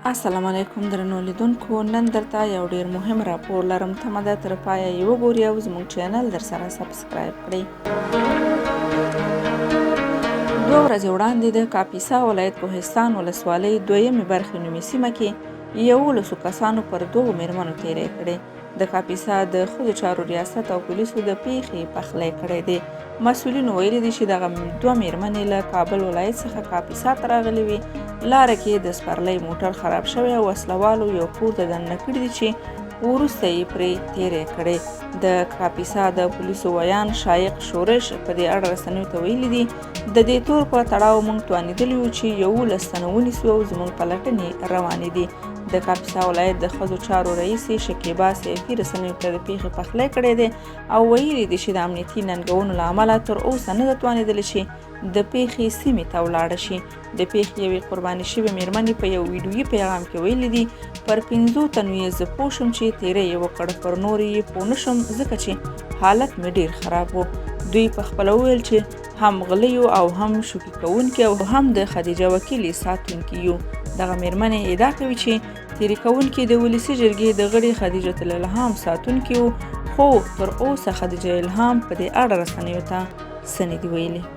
السلام علیکم درنو لیدونکو، نن درته یو ډیر مهم راپور لرم. تمه ده تر پایه یې وګورئ او زموږ چینل در سره سبسکرایب کړئ. دوه ورځې وړاندې د کاپیسا ولایت کوهستان ولسوالۍ دویمې برخې نومې سیمه کې 11 کسانو پر دوو میرمنو تیری کړی. د کاپیسا د ښځو چارو ریاست او پولیسو د پیښې پخلی کړی دی. مسؤلینو ویلي دي چې دغه دوه میرمنې له کابل ولایت څخه کاپیسا ته راغلې وې. لاره کې د سپرلۍ موټر خراب شوی او وسلهوالو یو کور ته دننه کړي دي چې وروسته یې پرې تیری کړی. د کاپیسا د پولیسو ویاند شایق شورش په دې اړه رسنیو ته ویلي دي، د دې تور په تړاو موږ توانېدلي یو چې 11 تنه ونیسو او زموږ پلټنې روانې دي. د کاپیسا ولایت د ښځو چارو رئیسې شکیبا سیفي رسنیو ته د پیښې پخلی کړی دی او ویلي دي چې د امنیتي ننګونو له امله تر اوسه نه ده توانېدلې چې د پیښې سیمې ته ولاړه شي. د پیښې یوې قرباني شوې میرمنې په یو ویډیويي پیغام کې ویلي دي، پر 5 تنو یې زه پوه شوم چې تیری یې وکړ، پر نورو یې پوه نه شوم ځکه چې حالت مې ډیر خراب و. دوی په خپله وویل چې هم غله یو او هم شوکي کوونکي او هم د خدیجه وکیلې ساتونکي یو. دغه میرمنې ادعا کوي چې تیری کوونکي د ولسي جرګې د غړي خدیجه الهام ساتونکي وو، خو تر اوسه خدیجه الهام په دې اړه رسنیو ته څه نه دي ویلي.